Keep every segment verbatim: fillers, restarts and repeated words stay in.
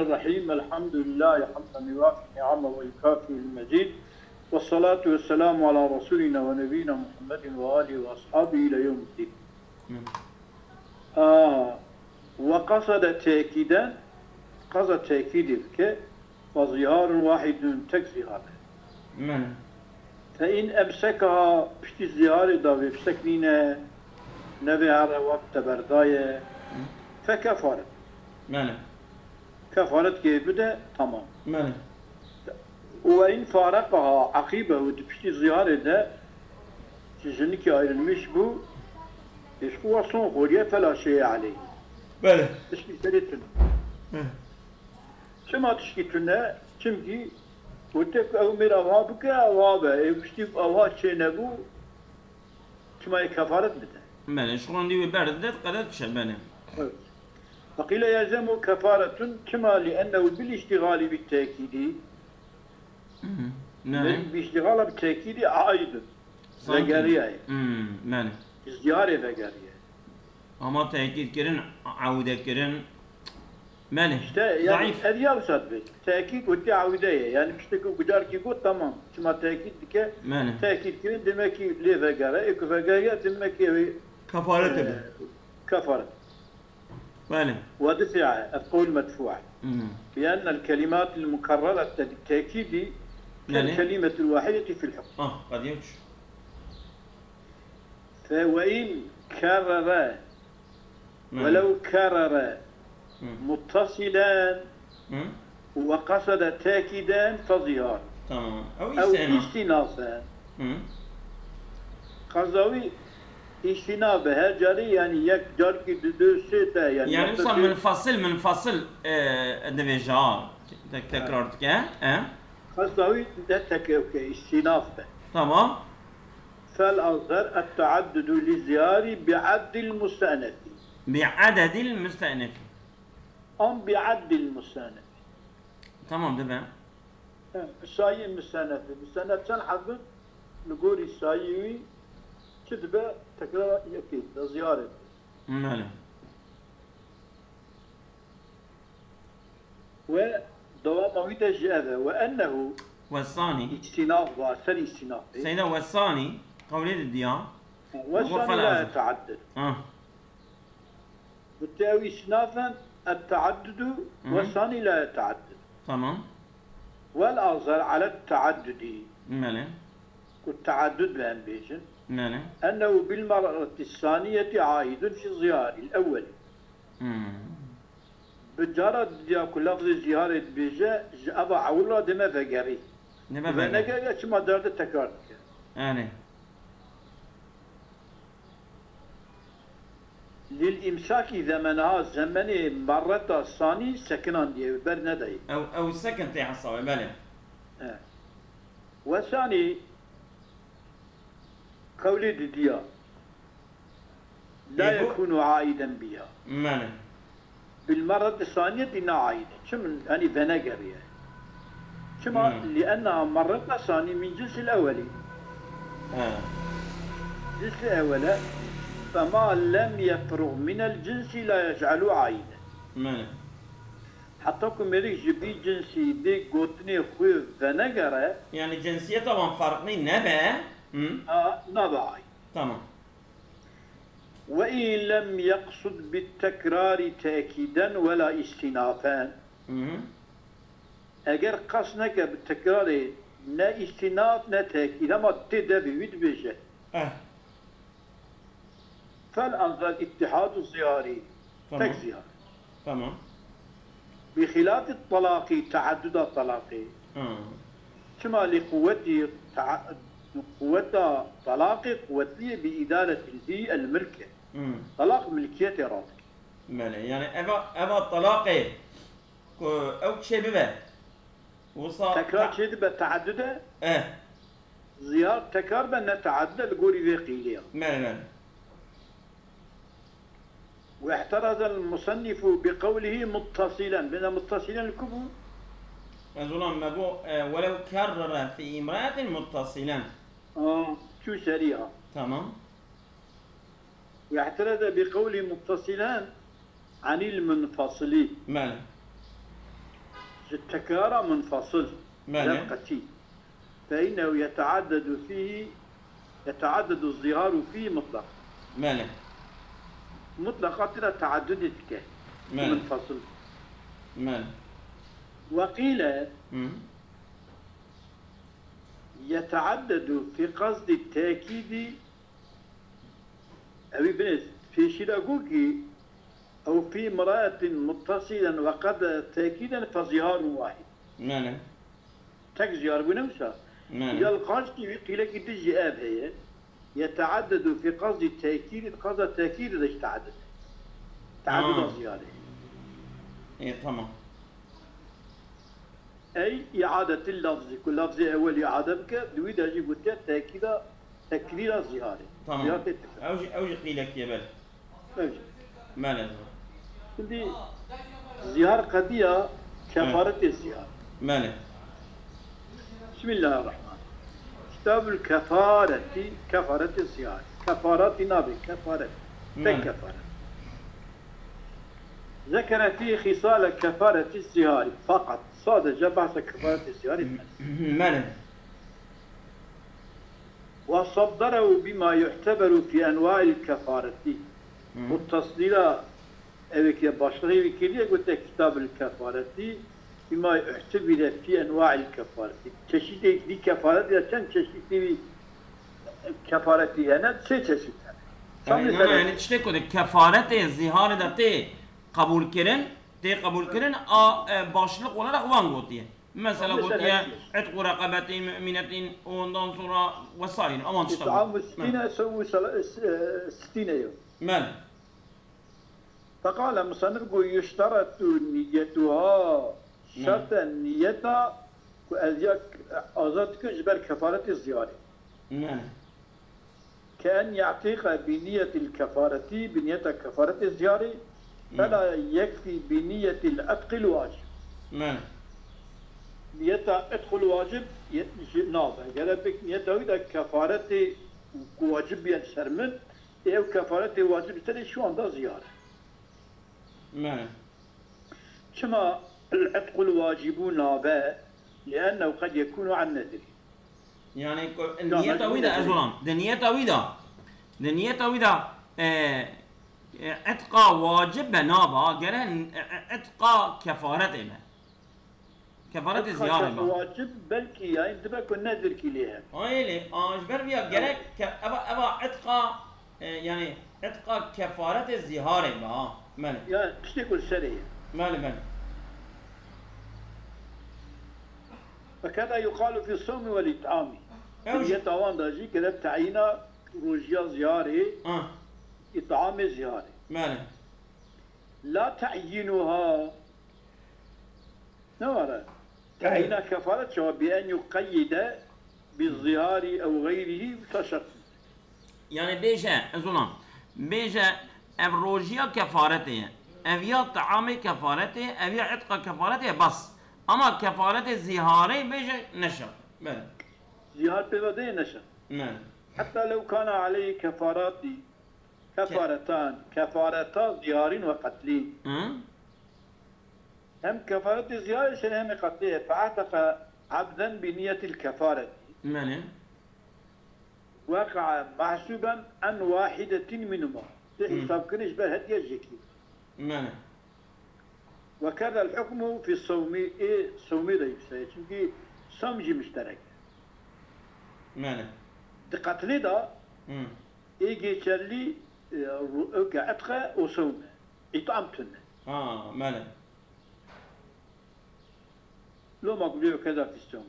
الرحيم. الحمد لله حمدا يوافي نعمه ويكافئ المزيد. والصلاة والسلام على رسولنا ونبينا محمد وآله وأصحابه إلى يوم الدين. Aa, وقصد تأكيدا, qeza tekîdê bike, فظهار واحد, tek zihar e. Mene. فإن أمسكها, piştî ziharê da vê biseknîne, nevê here wek te berdaye, فكفرت. Mene. Kefaret kê bide, tamam. Mene. وإن فارقها عقيبه, di piştî ziharê de ji jinikê ayrılmış bû, êşqû wa son xoriye, فلا شيء عليه. Bele. Tişkî serê tune. Hı. Çima tişkî tune? Çimkî gote ku ew mêr ewha bike, ewha be. Ê piştî ewha çênebû, çima yê kefaret bide? Bele, ji xwe dî wê berdide, qede dişe, bele. Evet. فقيل يلزم كفارة, çima? لأنه بالاشتغال بالتأكيد. Hı hı. Ne? Bi iştixala bi tekîdî aid. Sanki. Vegeriyaye. Hmm, yani. Ziharê vegeriye. Ama tekîd kirin, ewde kirin. Mene. İşte yani, zayıf. Ev ya wisa dibe. Tekîd wekî ewde ye. Yani işte ku gucar ki got, tamam. Çima tekîd dike? Mene. Tekîd kirin demek ki lê vegere. Ê ku vegeriya demek ki ev ê, Kefaret e, ebe. Kefaret. Bele. ودفع, ev qewl medfû e. Hmm. لأن الكلمات المكررة للتأكيد Bele. كالكلمة الواحدة في الحكم. Ah, qediya çi? فوإن كرر Bele. ولو كرر Hı. متصلا Hı. وقصد تأكيدا فظهار. Tamam. Ew Ew îstîna. Îstînaf e. Hı. Qeza wî îstînaf e. Her carî yani yek carkî du, du, sê te yani. Yani mesela munfasil, munfasil, e, divêje ha. Tek-, tekrar dike, e? Qeza wî ne teke ke îstînaf be. Tamam. فالأظهر التعدد للزهار بعد المستأنف. بعدد المستأنف. Am bi addil musenef. Tamam, dibe. He, bi sayî musenefî. Musenef çend heb in? Li gorî sayî wî çi dibe? Tekrar yekê, da ziyarê. Bele. Ve dewama wî de jî ev e. Ve ennehu Ve sani. Îstînaf va, ser îstînaf e. Seyda ve sani, qewlê didiya. Ve sani la yeteadded. Ha. Gotiye ew îstînaf in, et-teaddudu Hı hı. ve sanî la yeteadded. Tamam. Vel azhar alet teaddudi. Bele. Ku teaddud be em bêjin. Bele. Ennehu bil merreti saniyeti aidun fi ziyaril ewweli. Hmm. Bi cara didiya ku lafzê zîharê dibêje, ji eva ewil re dême vegerî. Dême Ve vegerî. Negeriya çima derde tekrar dike. Yanî. Lil îmsakî zemenaha, zemenê merreta sanî sekinandiye, wê ber nedayê. Ew, ew sekin tê hesabê, belê. He. Ve sanî, qewlê didiya. La Ê, bu yekûnu aîden biha. Mene. Bil merreti saniyetî ne aîd e. Çi min, yanî venegeriye. Çima? Hmm. Li enna merreta sanî min cinsil ewelî. He. Cinsi ewele. Fema lem yefruh minel cinsi la yec'elu aîden. Mene. Heta ku mêrik ji bî cinsî dê gotinê xwe venegere. Yani cinsiyeta wan farqlî nebe. Hı? Ha, nabe aîd. Tamam. Ve in lem yeqsud bit tekrari tekîden wela îstînafen. Hı hı. Eger qas neke bi tekrarê ne îstînaf ne tekîd, hema tê devê wî dibêje. Eh. Fel anzar ittihadu ziyarî. Tamam. Tek ziyar. Tamam. Bi xilafî talaqî, teadduda talaqê. Ha. Çima li quwetî, ta-, quweta talaqê quwetliyê bi îdaretil hî el milke. Hmm. Talaq milkiyetê radike. Belê, yani eva, eva talaqê ku ew çê bibe. Wisa Tekrar ta- çê dibe teaddude. Eh. Ziyar tekrar be ne teaddude li gorî vê qîlê ya. Belê, belê. واحترز المصنف بقوله متصلا. Bêne muttasilen li ku bû? Ez ulan me got, e, welev kerrere fî imraatin muttasilen. Aa, çû serî ha. Tamam. واحترز بقوله متصلا عن المنفصل. Belê. Ji tekrara munfasil, Belê. Lel qetî. Fe innehu yeteaddedu fîhî, yeteaddedu ziharu fîhî mutlaq. Belê. Mutlaqa tira teaddudê dike. Belê. Munfasil. Belê. Ve qîle Hı. yeteaddedu fî qasdî tekîdî. Ewî binêz. Pêşî de got kî, ew fî miraetin muttasilen ve qasde tekîden fe ziharun wahid. Belê. Tek ziyar bûne wisa. Belê. Ya li qarşî wî qîlekî din jî ev heye. Yeteaddedu fî qasdî tekîdî, qasda tekîdî de jî teaddud. Teadduda Ha. ziyarê. Ê, tamam. Ey îadetil lafzî, ku lafzê ewel îade bike, di wî de jî gotiye tekîda, tekrîra ziharê. Tamam. Zihar tê tekrîr. Ew jî, ew jî qîlekî ye, belê. Ev jî. Belê. Şimdi zihar qediya kefaretê zihar. Belê. Bismillahirrahmanirrahim. Kitabul kefareti, kefareti zihar. Kefarati nabê, kefaret. Tek Belê. kefaret. Zekere fî xîsale kefareti zihari. Fakat sadece bahse kefareti zihari. Belê. Ve sadderehu bima yu'teberu fî enwa'il kefareti. Hı. Bu tasdîra evê ke başlığê wî kiriye, gote kitabul kefareti bima yu'tebire fî enwa'il kefareti. Çeşitê vî kefareti ya çend çeşitê vî kefareti hene, sê çeşit hene. Yanî, Tam na, na, mesela yani tiştê ku de kefaretê ziharê de tê qebûl kirin, tê qebûl kirin, a, e, başlık olarak wan gotiye. Mesela Mesela gotiye, her şey. "Itqu reqabetin mu'minetin", ondan sonra vesaire. Aman işte bu. İt'amu sitine, sevvu sala-, s-, e, sitine yo. Belê. Fekale musannif got, "Yuşteretu niyetuha." Belê. Şerten niyeta ku ez ya azad dikim ji ber kefaretê ziyarê. Belê. Ke en ye'tîqe bi niyetil kefareti, bi niyeta kefaretê ziyarê, Hı. fela yekfî bi niyetil itqil wacib. Belê. Niyeta itqul wacib ye-, ji nabe. Gere bik niyeta wî de kefaretê ku wacib biyen ser min, ê ew kefaretê wacib serê şu anda ziyar e. Belê. Çima el-itqul wacibu nabe? Li'ennehu qed yekunu an nedri. Yani, ko-, Tamam, niyeta wî de, niyeta ez wî. olan, di niyeta wî de, di niyeta wî de, e, e, itqa wacib be naba, gere, e, e, itqa kefaretê be. Kefaretê Itqa ziyarê be. wacib belkî, yani, dibe ku nedirkî lê hebe. Hayê lê, a, ji ber vîya Evet. gerek ke-, eva, eva itqa, e, yani, itqa kefaretê ziharê be, ha. Mele. Ya, tiştê ku li serê ye. Mele, mele. Fekeda yuqalu fî sewmi wel ît'amî. Ew jî Niyeta wan da jî gerek teyîna rojiya ziharê, Ah. ît'amê ziharê. Mele. La te'yînuha. Ne were? Teyîna kefaret çawa bi en yuqeyyide bi zihari ew xeyrihî wisa şert. Yani bêje, ez ona, bêje ev rojiya kefaretê ye. Ev ya teamê kefaretê, ev ya itqa kefaretê ye, bas. Ama kefaretê ziharê bêje ne şert. Belê. Zihar pê ve de ye ne şert. Ne. Heta lew kana aleyhi kefarati, Ke- kefaretan, kefareta ziharin ve qetlin. Hı? Hem kefaretê ziharê ser hem qetlê. Fe'ataka abden bi niyetil kefareti. Mene. Waqa'a mahsuben an wahidetin minhuma. Te Hı. hesab kirin ji ber hediye jekî. Mene. Ve kedel hukmu fi sewmi, ê sewmî de yüksek. Çünkü sewm jî müşterek. Mene. Di qetlê de Hı. ê geçerli, e, ru-, öke etqe o sewme. İt'am tune. Ha, mene. Loma gulê öke da fi sewmi.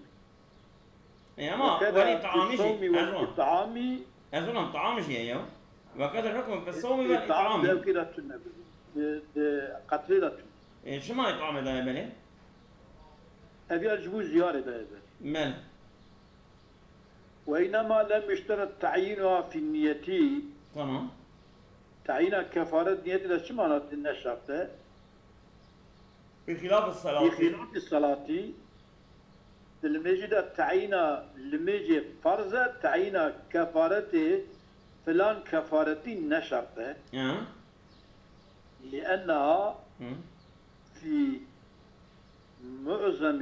E, ama Ve keda weri fi taamî jî, sewmi ez wan. it'amî. Ez wan taamî jî ye ya. Ve keda hukmu fi sewmi ve İt'am it'amî. de öke da tune. De, de, qetlê da tune. E, çima it'amê daye belê? Ev ya ji bo ziyarê daye belê. Mel. Ve inema lem yuşteret ta'yinuha fi niyeti. Tamam. Tayîna kefaret niyetê de çi mana tune şert e? Bi xilafî Bi salatî. xilafî salatî, di limêjî de tayîna limêjê ferz e, tayîna kefaretê filan kefaretî ne şert e. Ya. Li enneha Hı. fî معظم،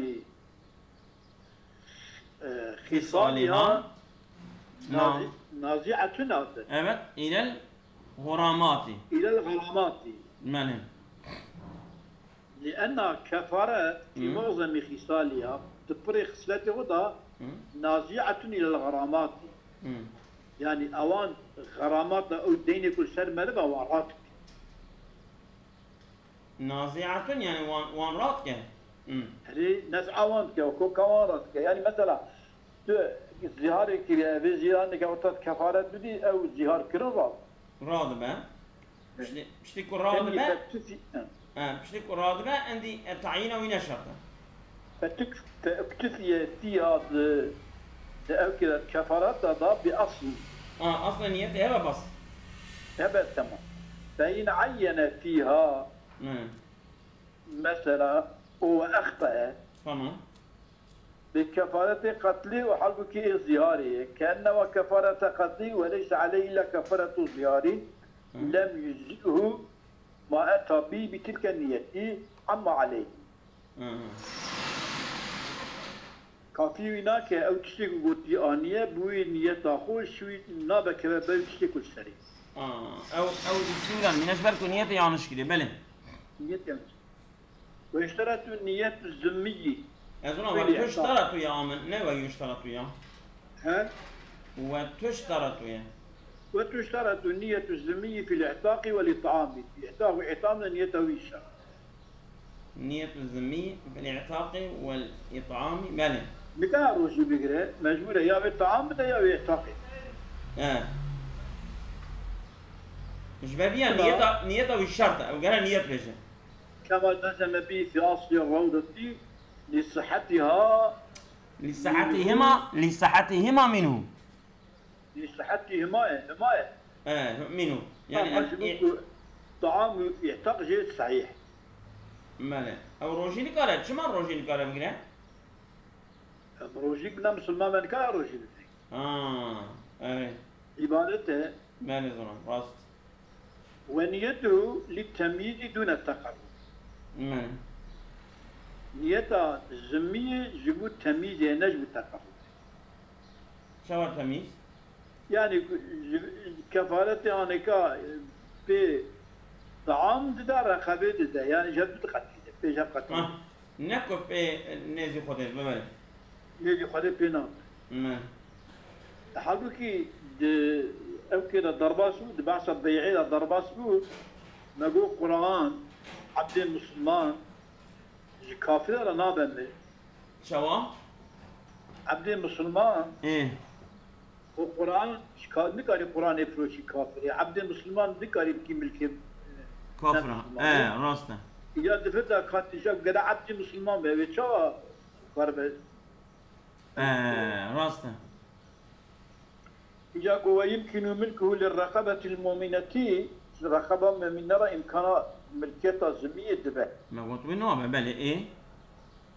e, خصالها خصالها. نعم. نازعة ناصر. Evet, إلى الغرامات. إلى الغرامات. Belê. لأن كفارة في Hı. معظم خصالها, di pirê xisletê xwe de Hı. نازعة إلى الغرامات. Hı. Yani ewan xeramata ew deynê ku ser meriva wan rat dike. Nazi'atun yani wan, wan rat ke. Hı. Erê nez'a wan dike, koka wan rat dike. Yani mesela tu ziharê kiriye, vê ziharê ke orta kefaret bidî, ew zihar kirin rat. Rat be. Piştî, piştî ku radibe, Piştî ku radibe, endî, e, tayîna wî ne şert e. Fetuk-, feuktufîye fîha di, di ew kire kefareta da bi aslî. Ha, asla niyetê hebe bas. Hebe, temam. Fe in eyyene fîha. Hı. Mesela, o ve exta'e. Tamam. Bi kefaretê qetlî û halbûkî ê ziharê ye. Keenne ve kefarete qetlî ve leyse aleyh illa kefaretu zihari. Hı. Lem yüczi'hu ma eta bî bi tilke niyeti amma aleyh. Hı hı. Kafî wî nake ew tiştê ku gotî aniye, bi wî niyeta xwe ji wî nabe keve ber tiştê ku li serê. Aa, ew, ew îsmî lan mîne ji ber ku niyetê yanlış kiriye, belê. Niyet yanlış. Ve yuşteratu niyetu zimmiyyi. Ez ona Fil ve ihtiqaq. Tuştaratu ya amin, ne ve yuştaratu ya? He? Ve tuştaratu ya. Ve tuştaratu niyetu zimmiyyi fil ihtaqi vel it'ami. Ihtaq ve it'am de niyeta wî şa. Niyetu zimmiyyi fil ihtaqi vel it'ami. Belê. Nika rojî bigire, mecbur e ya vê taam bide ya vê ihtaqê. He. Ji ber vîya Nika niyeta, niyeta wî şart e. Ew gere niyet bêje. Kema cezeme bî fi aslî rewdetî li sihetiha Li sihetihima, li sihetihima minhu. Li sihetihima ye, hima ye. E, minhu. Yani Tamam, em, ji bo e, ku taam û ihtaq jê sehîh. Belê. Ew rojî nikare, çima rojî nikare bigire? Em rojî ne misilman me nikare rojî bigire. Ha, evet. Îbadet e. Belê zilam, rast. Ve niyetuhu li temyîzî dûne teqerrub. Belê. Niyeta zimmiyê ji bo temyîzê ne ji bo teqerrubê. Çawa temyîz? Yani ji, kefaretê aneka pê taam dide, reqebê dide. Yani ji hev du diqetîne, pê ji hev qetîne. Ah. Ne ku pê nêzî Xwedê bimire. Nêzî Xwedê pê nabe. Me. Halbûkî di ew kê de derbas bû, di behsa bey'ê de derbas bû, me got Quran, ebdê misilman ji kafira re nabe mir. Çawa? Ebdê misilman. Ê. Û Quran, ka-, nikarî Quranê firoşî kafirê. Ebdê misilman nikarî bikî milkê, e, Kafir ha. Nemusilman. E, rast e. Ya di vir de katî jek gere ebdê misilman be, wê çawa karibe? E, rast e. Îca ku ve yumkinu milkuhu li reqebetil mu'minetî, ji reqeba mu'mine re îmkana milkiyeta zimiyê dibe. Me got wê nabe, belê, ê.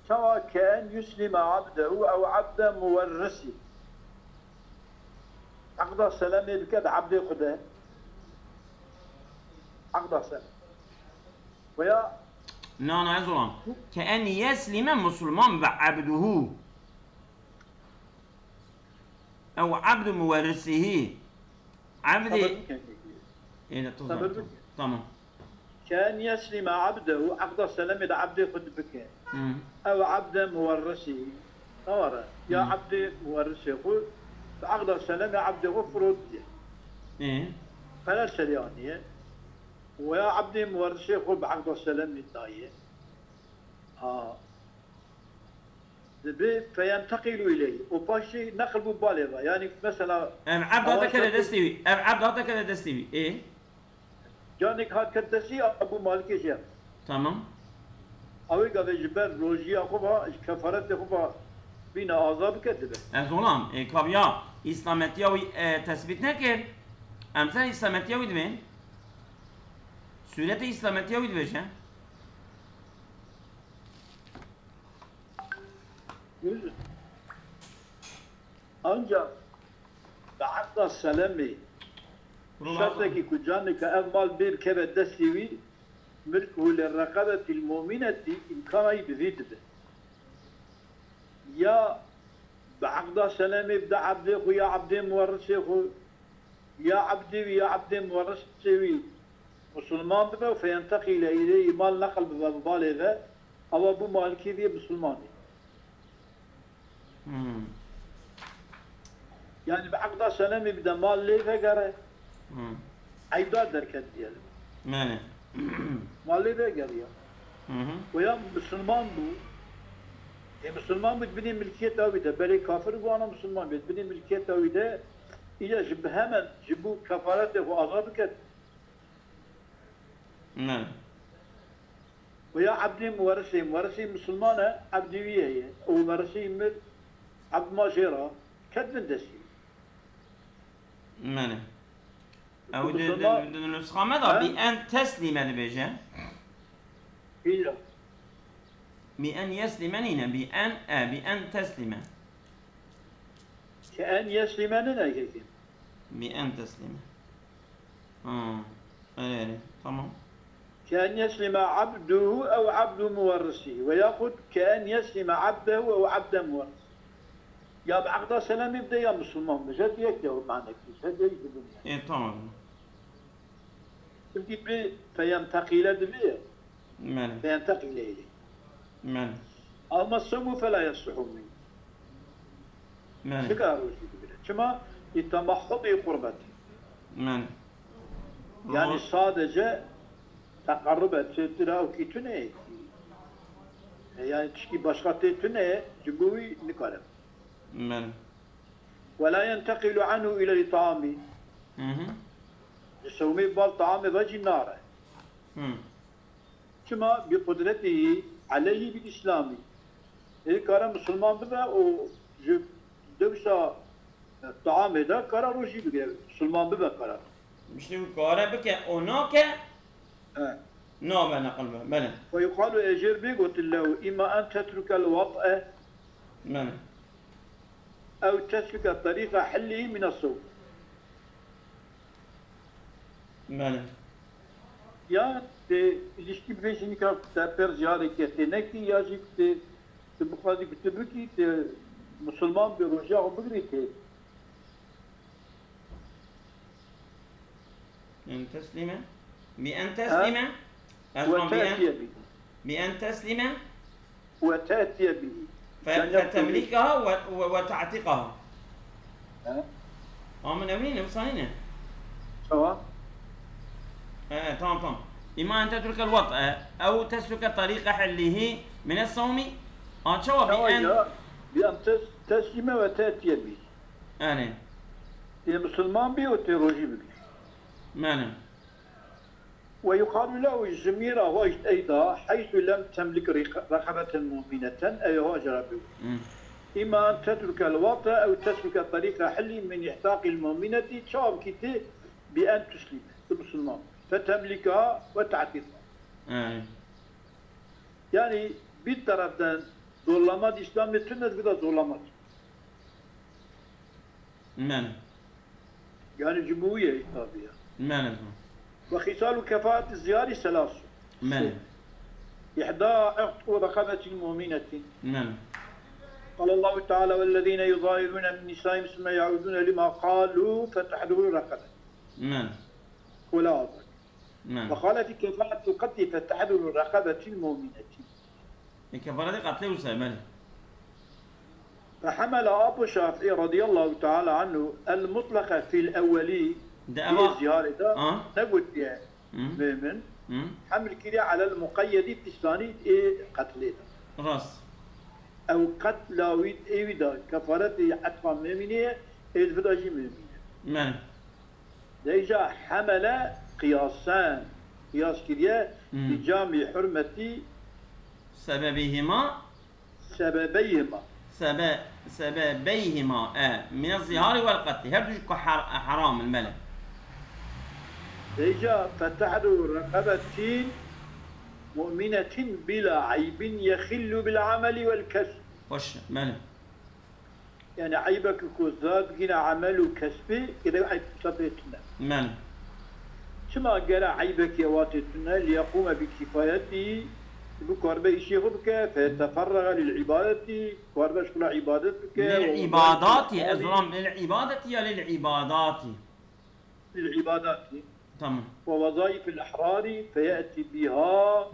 Çawa ke en yuslime abdehu ew abde muwerrisî. Eqda selemê bike bi ebdê xwe de. Eqda selem. Veya Na, na, ez olam. Ke en yeslime musulman ve abduhu. Ew abdu muwerrisihi. Abdê Sabir bike. Ê, ne, tu Sabir zan. Bike. Tamam. Ke en yeslime abdehu, eqda selemê de ebdê xwe dibike. Hı. Ew abde muwerrisî. Taware. Ya Hı. Ebdê muwerrisê xwe, bi eqda selemê ebdê xwe firot diye. Ê. Pere serê aniye. Weya ebdê muwerrisê xwe bi eqda selemê daye. Ha. Dibe feyenteqilu ileyh. O paşê neqil bû balê ve. Yani mesela Ev ebd hate kere destê wî. Ev ebd hate kere destê wî. Ê. Canek hat ket destî Ebû Malikê jê. Tamam. Ew ê gavê ji ber rojiya xwe va, ji kefaretê xwe va bîne aza bike dibe. Ez olam, e, kaviya, îslametiya wî, e, tesbît nekir. Em ser îslametiya wî dibên. Sûretê îslametiya wî dibêje. Ancak bi eqda selemê, Rûna şertekî ku canika ev mal bê bikeve destê wî, milkuhu li reqebetil mu'minetî, îmkana wî bi vî dibe. ya bi eqda selemê bide ebdê xwe ya ebdê muwerrisê xwe, ya ebdê wî ya ebdê muwerrisê wî musulman bibe û feyenteqîle îleyhî mal neqil bibe bi balê ve, ewa bû malikê vê musulmanê. Hmm. Yani bi eqda selemê bide mal lê vegere. Hmm. Eyda derket diyelim. Yani. Mal lê vegeriya. Hı hı. Veya musulman bû. E, musulman bû, binê milkiyeta wî de. Belê kafir bû, ana musulman bê. Binê milkiyeta wî de. Îca ji bi hemen, ji bo kefaretê xwe azad biket. Ne. Veya ebdê muwerisê, muwerisê musulman e, ebdê wî heye. Û muwerisê mir, ebd ma jê re, ket bin destî. Mene. Ew di, di, di nusxa me de bi en teslîme dibêje. Hîla. Bi en yeslîme nîne, bi en, e, bi en teslîme. Ke en yeslîme nîne kekê. Bi en teslîme. Ha, erê, erê, tamam. Ke en yeslîme abduhu ew abdu muwerrisî. Veyaxud ke en yeslîme abdehu ew abde muwerrisî. Ya bi eqda selemê bide ya musulman be. Jed yek ya manekî. Jed yek dibin yani. E, tamam. Çünkü bi feyenteqîle dibe. Mene. Feyenteqîle ile. Mene. Ama sewmu fela yasihhu min. Mene. Çika rojî bigire? Çima? Li temahhudî qurbetî. Mene. Yani sadece teqerrub e, tira û kî tune. E, yani tişkî başka tê tune, ji bo wî nikare. Mene. Ve la yenteqilu anhu ila li taami. Hı hı. Ji sewmê bal taamê ve jî nare. Hı. Çima? Bi qudretihî aleyhî bil îslamî. Ê kare musulman bibe û ji dewsa, e, taamê de kare rojî bigire. Musulman bibe kare. Îşte û kare bike û nake, he, nabe neqil be. Belê. Ve yuqalu, ê jê re bê gotin lehu, îma en tetrukel wat'e. Belê. Ew tesluke terîqa hillî mine sewm. Belê. Ya tê ilişkî bibêjî nika te pêr ziyarekê tê nekî, ya jî tê, tu bixwazî ku tu bikî, tê musulman bê roja xwe bigirî tê. En teslîme? Bi en teslîme? Ez ve bi en, te'tiye bî. Bi en teslîme? Ve te'tiye bî. Fe-, yani fetemlîkaha ve, ve, ve te'tîkaha. He? A min ew nîne, wisa nîne? Çawa? He, tamam, tamam. Îma en tetrukel wat'e, ew tesluke terîqe hillîhî mine sewmî. A çawa bi en? Ya, bi en tes-, teslîme ve te'tiye bî. Erê. Tê misilman bî û tê rojî bigî. Mene. Ve yuqalu lehu, ji mîra hoj eyda, heysu lem temlik reqebeten mu'mineten, ew hoj rabî. Hmm. Îma en tetrukel wat'e ew tesluke terîqa hillî min îhtaqil mu'minetî, çav kî tê bi en tuslîme, tu misilman. Fetemlika ve te'tîqa. He. Yani bir taraftan zorlama İslamiyet tüm bir de zorlama. Men. Yani cumhuriye tabi ya. Men. Ve hisalu kefaat ziyari selasu. Men. İhda e'tku rakabetin mu'minetin. Men. قال الله تعالى: والذين يظاهرون من نسائهم ثم يعودون لما قالوا فتحرير رقبة. Men. Wela azak. Ve qale fî kefaretil qetlî fetehriru reqebetin mu'minetin. Ê kefaretê qetlê wisa ye, belê. Fehemele Abu Şafî radiyallahu teala anhu el mutlaqe fil ewwelî, di eva ziharê de negotiye mu'min, heml kiriye alel muqeyyedî fî sanî ê qetlê de. Rast. Ew qetla wî ê wî de kefaretê etqa mu'minê ye, ê di vida jî mu'min e. Men. Deyca hemele qiyasen, qiyas kiriye, hmm, bi camî hurmetî sebebîhima, sebebeyhima. Sebe-, sebebeyhima, e, mine zihari wel qetli. Her du jî ku her-, heram in, belê. Deyca fetehriru reqebetin mu'minetin bila eybin yexillu bil ameli wel kesb. Xweş, belê. Yani eybek ku zad gîna emel û kesbê, kêde eyb wisa pê tune. Men. Çima gere eybek ye watê tune? Liyekûme bi kifayetî, Bikaribe îşê xwe bike, feteferrege lil îbadetî, karibe ji xwe re îbadet bike, Lil îbadatî, ez dizanim lil îbadetî ya lil îbadatî? Lil îbadatî. Tamam. Ve wezayifil ihrarî feyetî bîha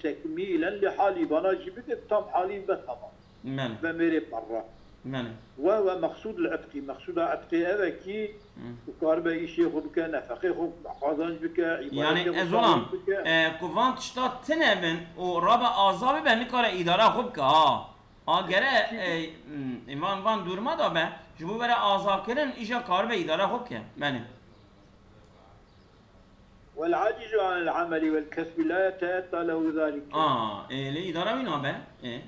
tekmîlen li halî, bana jî bike tam halî be tamam. Belê. Ve mêrê perra. Belê. Ve ve meqsûd li itqî. Meqsûda itqê ev e kî û karibe îşê xwe bike, nefeqê xwe qazanc bike, Yani îbadetê xwe ez dizanim, sağlam bike. E, ku van tişta tine bin û rabe aza bibe, nikare îdara xwe bike ha. A gere, e, m, van, van duruma da be, ji bo were azakirin, îja karibe îdara xwe bike. Belê. والعاجز عن العمل والكسب لا يتأتى له ذلك. A, e, lê îdara wî nabe. E.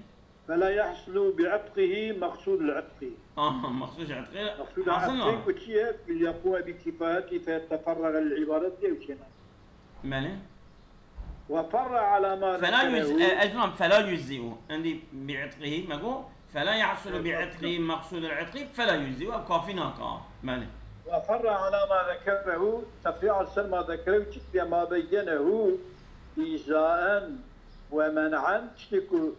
فلا يحصل بعتقه مقصود العتق. Aha, meqsûd ji itqê مقصود hasil العتق nabe. Ku çi ye? ليقوم بكفايته فيتفرغ للعبادة ew çêna. Belê. وفرع على ما Fela yüz, e, ذكره. Ez dizanim fela yüzî û. Endî bi itqî me got. Fela yahsulu bi itqî meqsûd el itqî fela yüzî û ev kafî nake. Belê. وفرع على ما ذكره, tefrîa li ser ma zekere û çi kiriye, ma beyyene û îzaen we men'en, tiştê ku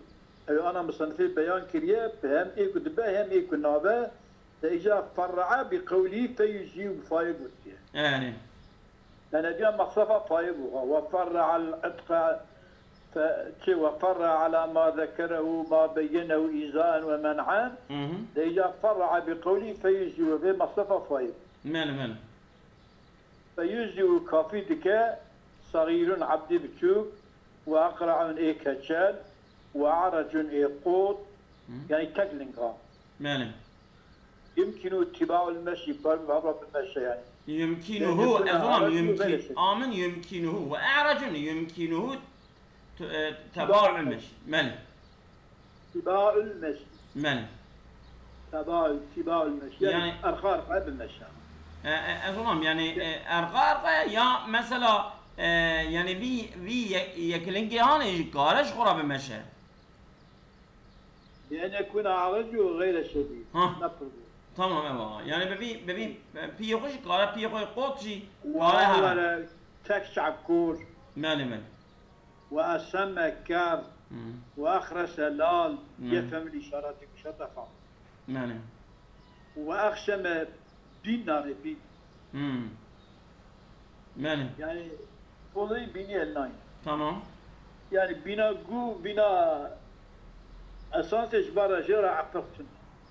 ew ana musenifê beyan kiriye, hem ê ku dibe, hem ê ku nabe, de îca ferra'a bi qewlî feyüzî û faye gotiye. Yani. Yani diya mexsefa faye bû, ha, ve ferra'al itqa, fe, çi, ve ferra ala ma zekerehu, ma beyyenehu îzaen ve men'en, Hı hı. de îca ferra'a bi qewlî feyüzî ve vê mexsefa faye bû. Belê, belê. Feyüzî û kafî dike, sagîrun ebdî biçûk, ve eqra'un ê keçel, ve a'recun ê qot, Hı. yani tek linga. Belê. Yumkinu tiba'ul meşî, bar bi hevra bi meşe yani. Yumkinuhu, Yumkinu ez dizanim a'recun yumkin, belê. Amin yumkinuhu ve a'recun yumkinuhu t-, e, teba'ul meşî. Belê. Tiba'ul meşî. Belê. Teba'ul, tiba'ul meşî. Yani, Yani- arxa arxa bi meşe. E, e, ez dizanim yani, e, erqa erqa ya mesela, e, yani vî, vî ye-, yek lingê hanê jî kare ji xwe re bimeşe. Bi en yekuna a'recu gayre şedîd. Ha. Ne pir bû. Tamam, eyvallah. Yani bi vî, bi vî, e, piyê xwe jî kare, piyê xwe qot jî Ve kare here. were tek çavkor. Belê, belê. Ve esemme ker. Hı. Ve ehrese lal. Hı. Yefhemul işareti kuşa tefam. Belê. Ve ehşeme bîn nane bîn. Hmm. Belê. Yani pozayı bînî el nayne. Tamam. Yani bîna gu, bîna esansê ji bar re jê re epiq tune.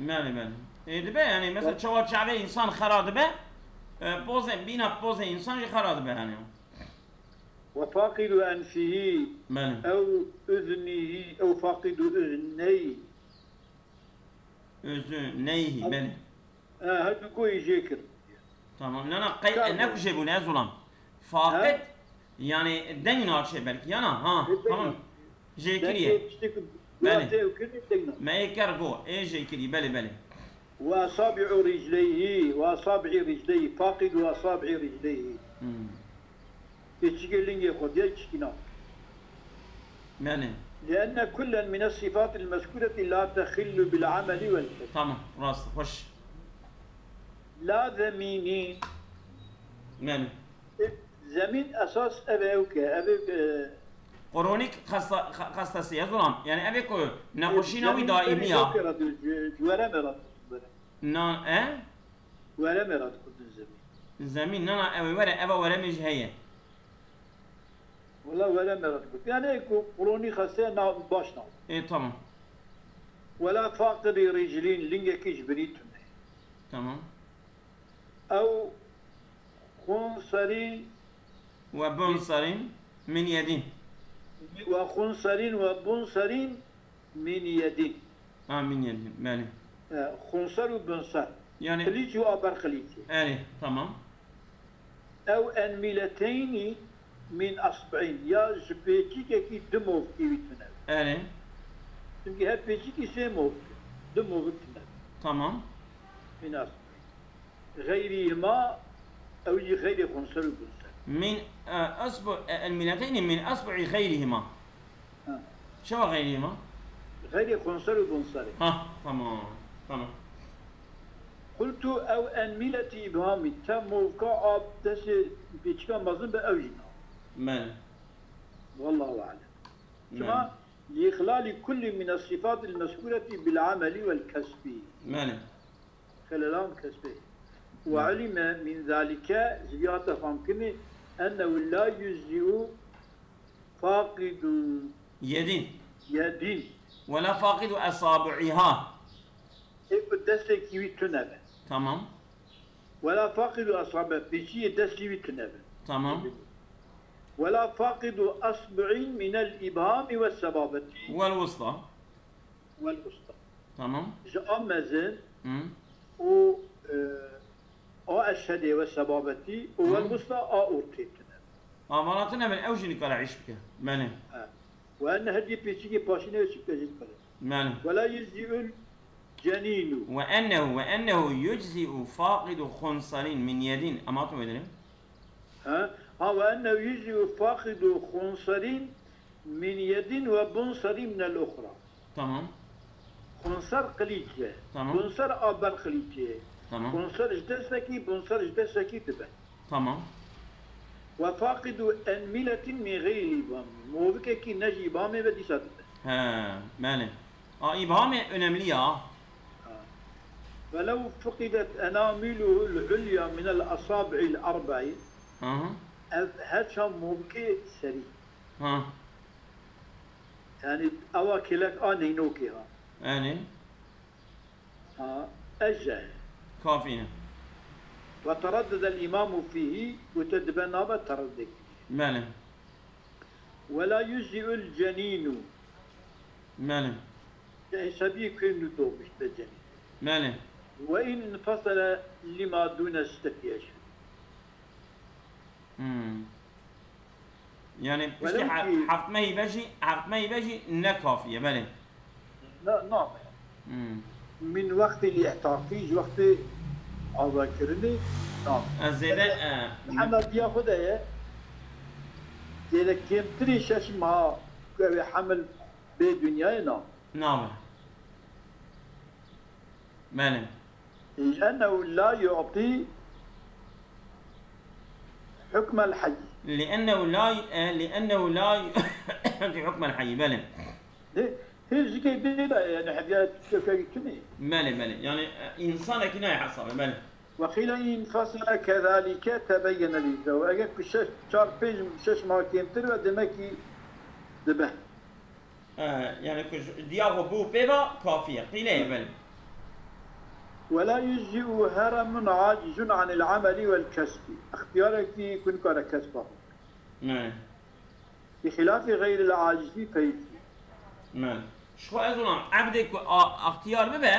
Belê, belê. E, dibe yani mesela çawa çavê insan xera dibe, e, pozê, bîna pozê insan jî xera dibe yani. Ve faqidu enfihî Belê. ew uznihî, ew faqidu uzneyî. Özü neyhi, belê. E, her du goyî jê kir. Tamam. Na, na, qey, Kar ne ku jê bûne, ez dizanim. Faqid, yani deng naçe belki, yana, ha, E, deng tamam. naçe. Jê kiriye. Dengê tiştê ku Belê. tê ew kir, deng naçe. Me ê ker go, ê jê kiriye, belê, belê. Ve asabi'u ricleyhi, ve asabi'i ricleyhi, faqidu asabi'i ricleyhi. Hmm. Pêçikê lingê xwe diye çikîna. Belê. Lienne kullen mine sifatil mezkureti la tehillu bil ameli vel kesb. Tamam, rast, hoş. La zemînî. Belê. Zemîn esas ev e ew ke, ev e, Kronik xasta-, xa-, xastası, ez dizanim. Yani ev ê ku nexweşîna wî zemîn daîmî ev ya. e, ew ke re di-, ji, ji were me re dikirin were. Na, e? Were me re dikurdin zemîn. Zemîn, na, na, ew ê were, eva were me jî heye. Wela were me re dikurdin. Yani ku kronî xeste na, baş na. E, tamam. Wela faqidî riclîn, lingekî ji binî tune. Tamam. Ew xunserî Ve bunserîn min yedîn. Ve xunserîn ve bunserîn min yedîn. Ha, min yedîn, belê. E, xunser û bunser. Yani, Qilîç û aberqilîçê. Erê, tamam. Ew enmîleteynî min esb'în. Ya ji pêçikekî du movkî wî tune. Erê, Çimkî her pêçikî sê movk, du movk tune. Tamam. Min esb'în. Xeyrî hima, ew jî xeyrê xunser û bunser. Min, e, esbu, e, enmîleteynî min esbu'î xeyrî hima. Ha. Çawa xeyrî hima? Xeyrê xunser û bunserê. Ha, tamam. Tamam. Qultu ew enmîletî îbhamî. Te movka a destê pêçika mezin be ew jî na. Belê. Wallahu alem. Belê. Çima لإخلال كل من الصفات المذكورة بالعمل والكسب. Belê. Xelelan kesbê. وعلم من ذلك, ji vî hate famkirinê, أنه لا يجزئ فاقد Yedîn. يد. Wela faqidu esabi'iha. Ê ku destekî wî tune be. Tamam. ولا فاقد أصابع, pêçiyê destî wî tune be. Tamam. ولا فاقد أصبع من الإبهام والسبابة Wel wusta. والوسطى. Tamam. Ji a mezin Hı. û, e, a eşhedê ve sebabetî û Hı. wel wusta a ortê tune. Avanatı ne ben ew jî nikare iş bike. Belê. Ve enne hedî pêçikê paşîne ve çipke jî dikare. Belê. ولا يجزئ الجنين. Ve ennehu, ve ennehu yuczi'u faqidu khunsarin min yedin. Ama tu vedelim. Ha? Ha, وأنه يجزئ فاقد خنصر من يد وبنصر من الأخرى. Tamam. Xunsar qilîç e. Tamam. Bunsar a ber qilîçê. Tamam. Xunsar ji destekî, bunsar ji destekî dibe. Tamam. وفاقد أنملة من غير إبهام. Movikekî ne ji îbamê ve dîsa dibe. He, belê. A, îbhamê önemli ya. ولو فقدت أنامله العليا من الأصابع الأربع. Aha. Ev her çar movikê serî. Ha. Yani ewa kêlek a neynokê ha. Yani Ha, ece. Kafî ne. وتردد الإمام فيه, û te dibe nabe tereddek. Belê. ولا يجزئ الجنين. Belê. Hesabî kuyên nû doğmuş be cenîn. Belê. وإن انفصل لما دون ستة أشهر. Hmm. Yani piştî Welew he- ki- heft mehî be jî, heft mehî be jî ne kafî ye, belê. Na, nabe. Hmm. Min wextê lî îhtaqî, ji wextê azakirinê nabe. Ez zêde, e, Hema diya xwe de ye. Zêde kêmtirî şeş meha ku ew ê hemil bê dinyayê nabe. Nabe. Belê. لأنه لا يعطي حكم الحي. لأنه لا، e, لأنه لا يعطي حكم الحي. Belê. Hê, hê jikê bê de yani hediye tiştekî tune. Belê, belê. Yani, e, insanekî nayê hesabê, belê. وقيل إن فصل كذلك تبين الإجزاء. Eger ku şeş, çar, pênc, şeş meha kêmtir ve demek ki dibe. E, yani ku ji- diya xwe bû pê ve kafî ye. Qîlê ye, belê. ولا يجزئ هرم عاجز عن العمل والكسب. اختيارك يكون كان كسبه. Belê. بخلاف غير العاجز فيجزئ. Belê. Ji xwe ez ona ebdê ku a- extiyar bibe,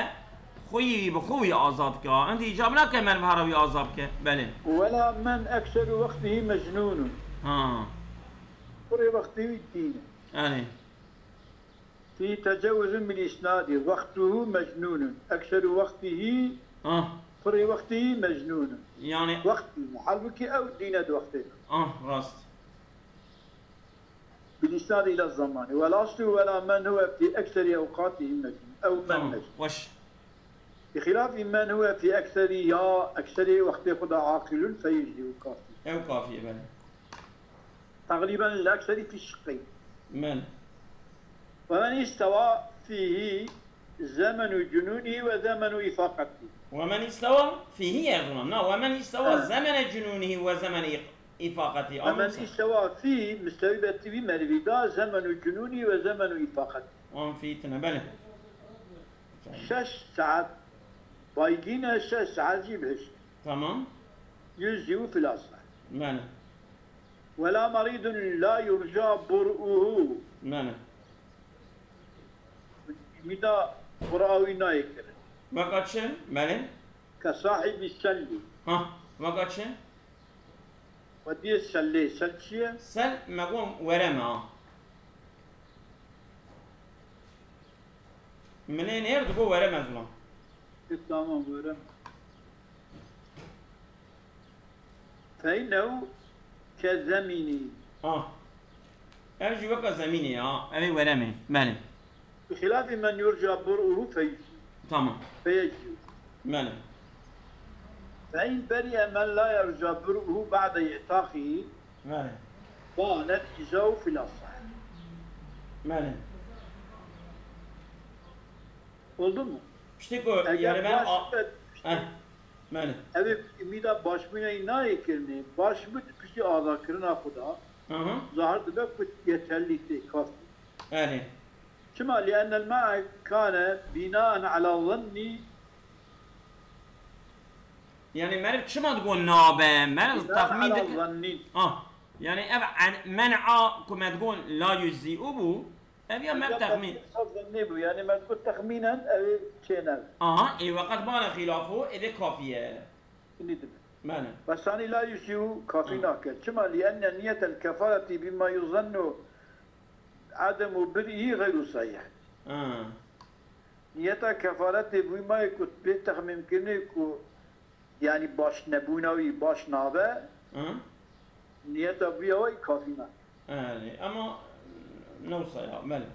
xwe yî bi xwe wî azad dike. Endî îcab nake meriv hera wî azad bike. Belê. ولا من أكثر وقته مجنون. Ha. Kurê wextê wî dîn e. Yani. في تجوز بالإسناد وقته مجنون. أكثر وقته Ah. Kurê wextê wî mecnûn in. Yani. Wextî, halbûkî ew dîne di wextê de. Ah, rast. بالإسناد إلى الزمان. والأصل ولا من هو في أكثر أوقاته مجنون. أو من Tamam. مجنون. Weş. بخلاف من هو في أكثر يا أكثر وقت خدا عاقل فيجزئ كافي. Ew kafî ye, belê. تغليبا للأكثر في الشقين. Belê. ومن استوى فيه زمن جنونه وزمن إفاقته. Ve men istewa fîhî ye, ez ona. Na, ve men istewa Ha. zemene cunûnihî ve zemene îf- îfaqetî. ومن Anlıyorsun? استوى فيه مستوى بتوي مريدا زمن جنونه وزمن إفاقته. An fîtine, belê. Şeş saat baygîne, şeş saat jî bihişt. Tamam. Yüz yıl filasa. Belê. ولا مريض لا يرجى برؤه. Belê. Mida bur'a wî nayê kirin. Vaka çi? Belê. كصاحب السل. Ha, vaka çi? Ve diye selle, sel çi ye? Sel me gon were me ha. Minê nêr digo were me zula. E, tamam, were. فإنه كالزمن. Ha. Ev jî weka zemînê ya. Ev ê were me. Belê. بخلاف من يرجى برؤه فيجزئ. Tamam. فيجزئ. Belê. فإن برئ من لا يرجى برؤه بعد إعتاقه Belê. بان الإجزاء في الأصح. Belê. Oldu mu? Piştî ku yani Eger ben baş a- be, eh, yani ev ê ümîda başbûnê nayê kirinê, baş bû piştî azakirina xwe da, aha, zahir dibe ku yeterlî tê, kafî. yani Çima? لأن المنع كان بناء على ظني yani meriv çima digo nabe, meriv بناء texmîn على dik. ظني. Ah, yani ev en- men'a ku me digo la yujzi'u bû, ev ya meriv texmîn. Zannî bû. Yani me digot texmînen ev ê çêne. Aha, ê weqet bane xîlafo, ê de kafiye. Hindî dibe. Bane. Besanî la yujzi'u kafî Hı. nake. Çima? لأن نية الكفارة بما يظن عدم برئه غير صحيح. Ha. Niyeta kefaretê bûymayê ku bê texmînkirinê ku yani baş nebûna wî baş nabe, Ha. niyeta bûya wî kafî nake. Yani ama ne olsa ya, bale.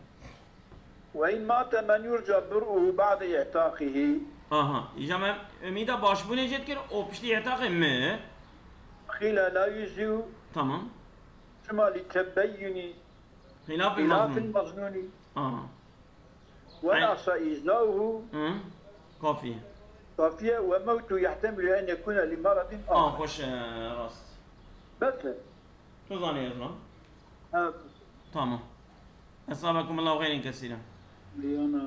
وإن مات من يرجى برؤه بعد إعتاقه. Aha. Îca me ümîda başbûnê jê dikir, o piştî îtaqê mi. قيل لا يجزئ. Tamam. Çima? لتبين Xilaf خلاف mazlum. المظنون. Aha. ونقص إجزاؤه Hı. Kafiye. كافية وموته يحتمل أن يكون لمرض Ah, آخر. hoş, e, rast. Bes e. Tu zanî lan. Ha, Tamam. Esabekumullahu xeyrin kesîren. Liyana.